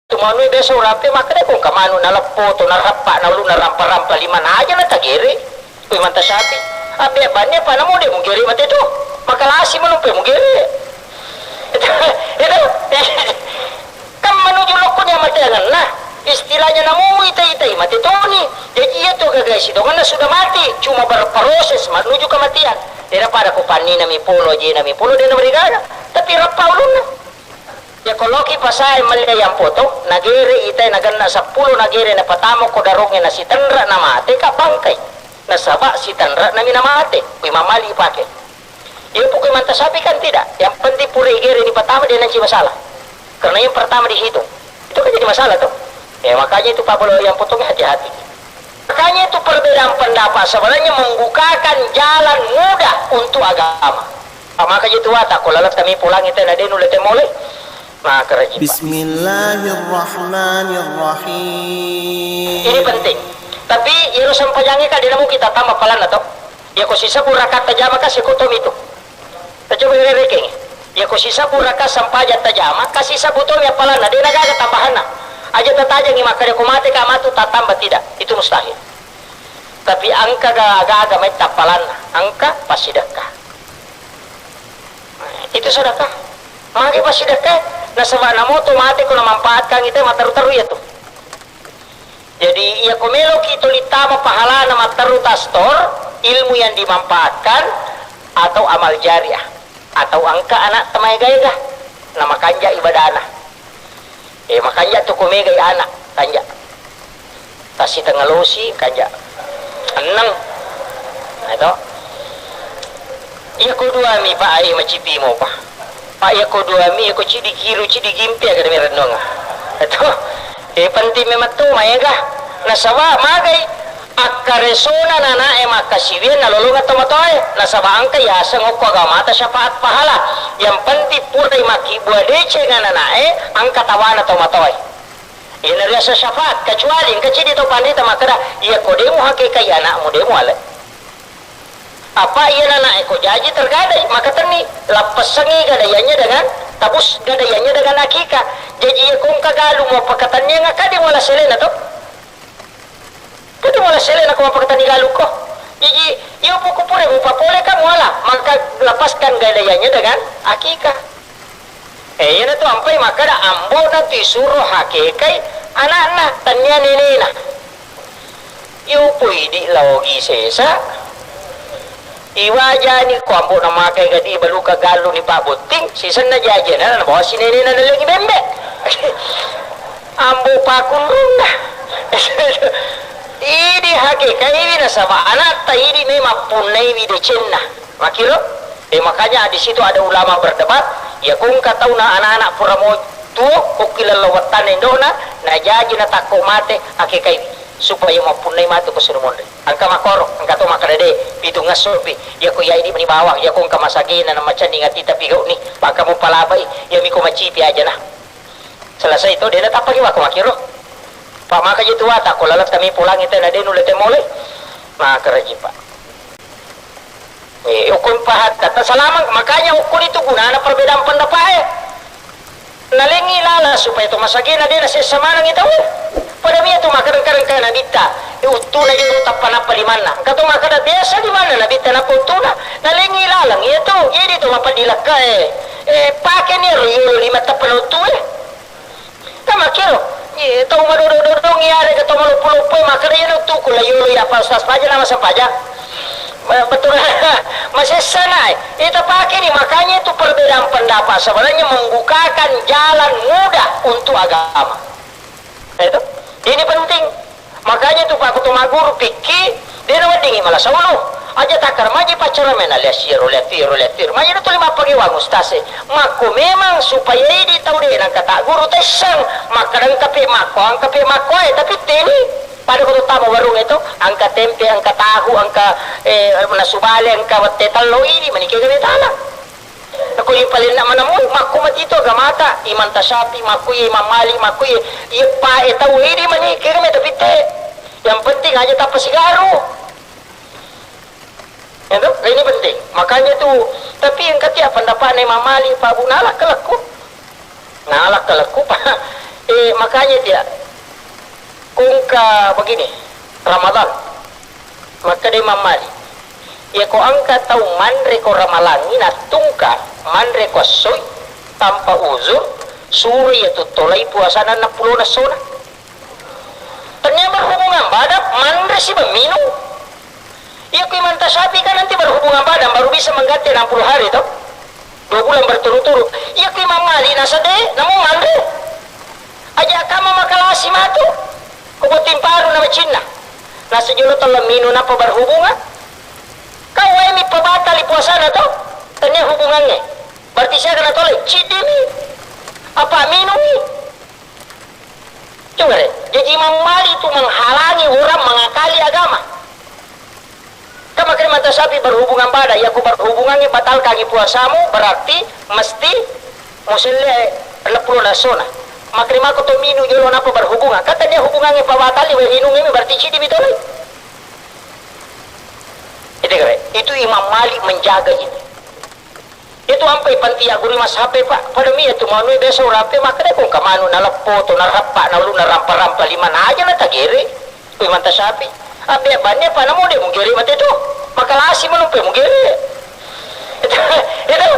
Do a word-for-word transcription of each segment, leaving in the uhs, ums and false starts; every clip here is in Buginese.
Tu manu biasa urampe makkeda ko engka manu naleppo to narappa nalu narampa-rampa lima naja na tagere. Ko Imam Tasyafi. Abbe banne apa namo de mugere mate to. Makalasi manu pe mugere. Itu, itu. Kan menuju lokko ni amateangenna. Istilahnya namu ita-itai mate toni. Jadi iya to gagai sidonganna sudah mati, cuma berproses menuju kematian. Daripada ko pannina mi polo, jena mi polo, dena merigaga. Tapi rappa ulunna. Yako loki pasae melle yang potong, nagere itai nagenna seppulo nagere napatamo ko darongnge nasitenra namate ka bangkai. Nasaba sitenra nami namate, kui mamali pake. Iya pokoi mantasapi kan tidak, yang penting pura igere ni pertama dia nanti masalah. Karena yang pertama dihitung. Itu kan jadi masalah tuh. Ya makanya itu Pak Bolo yang potongnya hati-hati. Makanya itu perbedaan pendapat sebenarnya membukakan jalan mudah untuk agama. Maka itu wata ko laleng tami pulangi tena denu lete mole. Maka rajin, Pak. Bismillahirrahmanirrahim. Ini penting. Tapi iyaro sempajangnya kan dinamu kita tambah palanna to. Ya ko sisebbu rakaat tajama kasi ko tomi tu. Tacoba rekeng. Iya ko sisebbu raka sempajang tajama, kasi sebbu tomi appalanna, de nagaga tambahanna. Aja tatajengi makkeda ko mate ka matu tatamba, tidak. Itu mustahil. Tapi engka ga-, gaga metta appalanna, engka passidekka. Itu sedekah. Magi passidekka, nasaba namoto mate ko namanfaatkan itu matteru-teru iya tu. Jadi, iya ko meloki tuli tama pahalana matteru tastor, ilmu yang dimanfaatkan atau amal jariah, atau engka anak tamaega-ega, na makanja ibadana. Eh, makanja tu ko megai anak, kanja. Tasitengalosi, kanja. Enneng. Nah, itu. Iya ko dua mi, Pak, ai macipi mo, Pak. Pak, iya ko dua mi, iya ko cidi kiru, cidi gimpi, aga demi renunga. Itu. Eh, penting memang tu, maega. Nasaba, magai. Akkaresona nanae makkasiwiang nalolongeng tomatoae. Nasaba, engka yaseng okko agamata syafaat pahala. Yang penting purai makkibua deceng nanae, engka tawana tomatoae. Iyana riaseng syafaat, kecuali engka cidi tau panrita makkeda, iya ko de muhakekai anakmu, de muale. Apa iya nanae ko jaji tergadai, maka tenni, lappessangi gadaiannya dengan tabus, gadaiannya dengan akikah. Jaji iya ko engka galu mau pakatenniang, kade muala selena to? Kade muala selena ko mau pakatenni galu ko. Jaji, iya poko pura mupapole ka muala, maka lepaskan gadaiannya dengan akikah. Eh, iyana tu ampai makkeda ambo'na tu isuro hakekai anakna, tania nenena. Iyo poidi laogi sesa. Iwajani ko ambo'na makai gadi baluka gallu ni Pak Botting, sisenna jajana nabawa si nenena nalengi bembe. Ambo pakunrunna. Idi hakekai nasaba anatta idi memang punnaiwi decenna. Makkiro, eh, makanya di situ ada ulama berdebat, ya ko engka tauna anak-anak pura mo tuo, ko ki lallo wettanna indona, najaji natakko mate, akekai, supaya mappunnai matu ko sunu monri. Engka makoro, engka to makkeda de, pitu ngesso pi, ya ko iya idi meni bawang, ya ko engka masagena na macenning ati tapi gau ni, maka mupalabai, ya miko macipi aja nah. Selesai to, de natappaki wako makkiro. Pak maka je tuata, ko laleng tami pulangi tena de nulle temole. Maka raji, Pak. Eh, ukun pahatta, ta salamang, makanya ukun itu gunana perbedaan pendapat, eh. Nalengi lala supaya to masagena de nasessa manengi tau. Pada mia tu makareng-kareng kana bitta. Eh, uttuna je tappa nappa limanna. Engka to makkeda biasa limanna nabitta nappa uttuna. Nalengi laleng, iya tu, iya di to mappadilakka, eh. Eh, pake ni ro yolo lima tappa na uttu, eh. Kan makkiro, eh, tau madodo-dodong iyarega tau maloppo-loppo, eh, makkeda iyana uttuku la yolo ya Pak Ustaz Fajar nama sempaja. Ma-, betul. Masessa na, eh. Ita pake ni, makanya itu perbedaan pendapat sebenarnya membukakan jalan mudah untuk agama. Itu. Ini penting. Makanya tu Pak Ketua Maguru pikki, de naweddingi malasa ulu. Aja takkar maji paccara mena lea siro, lea tiro, lea tiro. Maji na tuli mappangewang ustaz e. Makko memang supaya idi tau de nangka tak guru tessang. Makkada engka pe makko, engka pe makko e, tapi teni. Pada ko tama warung itu, angka tempe, angka tahu, angka, eh, nasu bale, angka wette tello idi, manike gawe tala. Ko ipalenna manammu, makku mati to agamata, Imam Tasyafi, makku iya Imam Malik, makku iya, iya pae tau idi mani, kega meta pitte. Yang penting aja tappa sigaru. Itu, ini penting. Makanya tu, tapi yang ketiak pendapatnya Imam Malik, Pak Bu, nalak kelekku. Nalak kelekku, Pak. Eh, makanya dia, kongka begini, Ramadan, makkeda Imam Malik, iya ko engka tau manre ko ramalangi, nattungka manre ko essoi tanpa uzur, suro iya tuttolai puasana enam puluh essona. Tennia berhubungan badan, manre siba minung. Iya ku Imam Tasyafi'i kan nanti berhubungan badan baru bisa mengganti enam puluh hari toh. Dua bulan berturut-turut. Iya ku Imam Malik nasa de, namu manre. Aja kama makalasi matu. Ko botting paru na macinna. Nasa jolo tella minung napa berhubungan. Kau wae mi pabatali puasana toh. Tennia hubungannya. Berarti siaga natolai? Ciddi mi. Apa minung mi? Coba deh, jadi Imam Malik itu menghalangi orang mengakali agama. Kan makkeda Imam Tasyafi'i berhubungan badan, ya ku berhubungannya batalkangi puasamu, berarti mesti muselle enam puluh essona. Makkeda mako to minung jolo napa berhubungan. Kata dia hubungannya pabatali, wae inung ini berarti ciddi mi tolai. Itu kere, itu Imam Malik menjaga ini. Itu ampai pantia guru mazhab e, Pak. Pada mia tu manu biasa urang pe makkeda ko engka manu naleppo to narappa nalu narampa-rampa lima na aja na tagere. Ko Imam Tasyafi'i. Abbe banne apa namu de mugere mate to. Makalasi manu pe mugere. Itu, itu.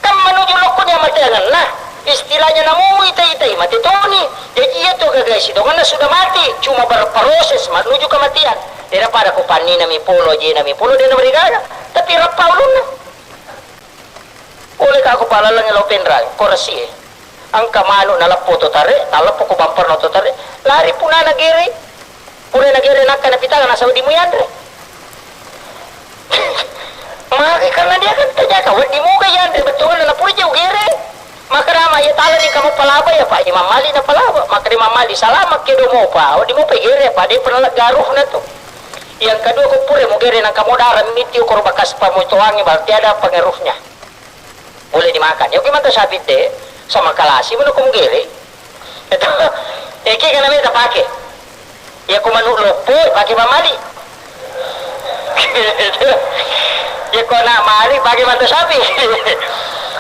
Kan menuju lokko ni amateangenna. Istilahnya namu ita-ita mate toni. Jadi iya to gaga sidonganna sudah mati, cuma berproses menuju kematian. Daripada ko pannina mi polo, jena mi polo, dena merigaga. Tapi rappa ulunna. Pole ka ko palaleng lo penrang, ko resi e. Engka manu naleppo to tare, taleppo ko bamperna to tare. Lari punana gere. Pura nagere nakka napitanga nasaba dimu yanre. Maka karena dia kan ternyata wedding muga yanre bettuanna na pura jauh gere. Maka rama ya tala ni kamu palaba ya Pak Imam Malik na palaba. Maka Imam Malik salama kedo mopa. Wedding mopa gere Pak, dia pernah garuh na tu. Yang kedua ko pura mu gere nang kamu darah miti ukur bakas pamutuangi berarti ada pengaruhnya. Boleh dimakan. Ya, oke, mantap sabit deh. Sama kalasi mana ko mu gere. Itu, eki kana meta pake. Ya, ko manu loppo, pake pamali. Ya, ko anak mali, pake mantap sapi.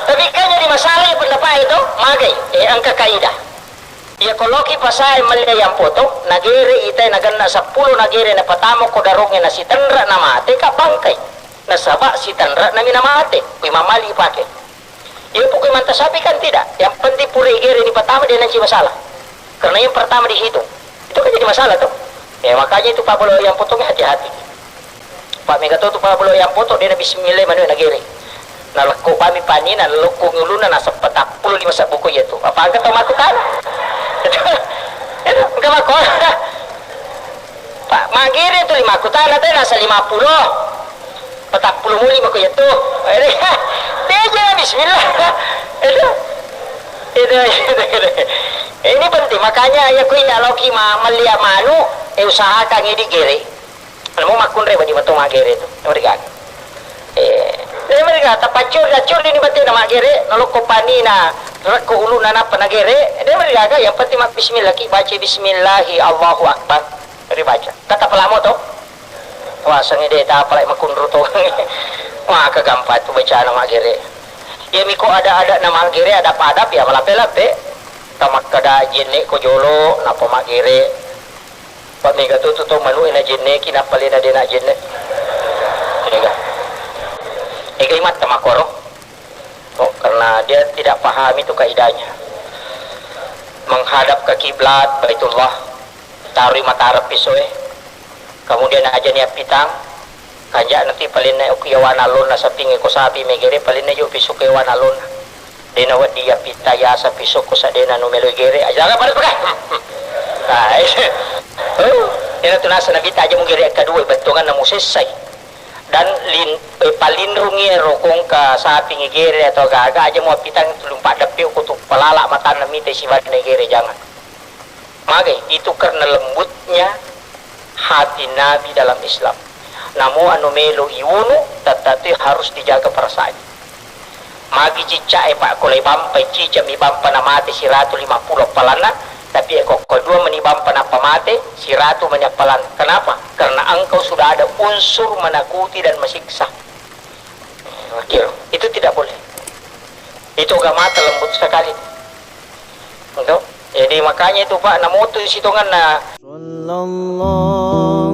Tapi kan jadi masalah ya pendapat itu, magai. Eh, engka kaidah. Ya, ko loki pasai mali yang potong, nagere itai naganna seppulo nagere na patamo ko darongnya nasi tenra na mate ka bangkai. Nasaba sitenra nami na mate, ko Imam Malik pake. Iya, pokoknya mantap sapi kan tidak. Yang penting pura igere ni pertama dia nanti masalah. Karena yang pertama dihitung. Itu kan jadi masalah tuh. Ya, makanya itu Pak Bolo yang potongnya hati-hati. Pak Mega tuh, tuh Pak Bolo yang potong dia na bismillah manu na gere. Na lekko bami pani na lekko nguluna na sepatappulo lima sabbu ko iya tuh. Apa angkat tau maku kan? Itu, itu enggak maku. Pak, magere tu lima kutana teh nasa lima puluh. Patappulo muli mako yettu. Teja bismillah. Itu. Itu, itu, itu. Ini penting, makanya ya ku iya loki ma mellia manu, eh, usahakan ini gere. Anu makkunre badi metu magere tu. Mereka. Eh, eh, mereka tapaccuri, accuri ni batena magere, nalokko panina, rekko uluna nappa nagere, eh, de mereka yang penting mak bismillah ki, baca bismillahi Allahu Akbar. Ribaca. Kata pelamo to? Wah, sengi de ta apalai makunru to. Maka gampang tu bacana magere. Iya miko ada-ada na magere, ada padap ya malape-lape. Tamakkada jenne ko jolo, napa magere. Pak mega tu tu to manu ena jenne ki, napa lena dena jenne. Ega. Ega imat tamakoro. Oh, karena dia tidak paham itu kaidahnya. Menghadap ke kiblat Baitullah, tarui mata Arab pisoe. Kemudian aja ni appitang, kanja nanti palinna uku yawana lonna sapinge ko sapi megere palinna jo pisuk yawana lonna. Dena weddi ya pita yasa pisuk ko sadena nu melo gere. Aja pada pakai. Nah, itu. Ena tu nasa nabi aja mugere kedua bettongan namu sessai. Dan lin-, eh, palinrungi ero kongka sapi ngegere atau gaga aja muappitang tulung paddeppe ko tu palala matanna mite sibawa negere, jangan. Magai, itu karena lembutnya hati Nabi dalam Islam. Namo anu melo iwunu, tetapi harus dijaga perasaannya. Magi cicak e, Pak, ko le bampa cicak mi bampa na mate siratu lima puluh appalanna, tapi e, ko kedua meni bampa nappa mate, siratu meni appalanna. Kenapa? Karena engkau sudah ada unsur menakuti dan mesiksa. Oke, itu tidak boleh. Itu agama terlembut sekali. Itu. Jadi makanya itu, Pak, namotu sitongenna. Sallallahu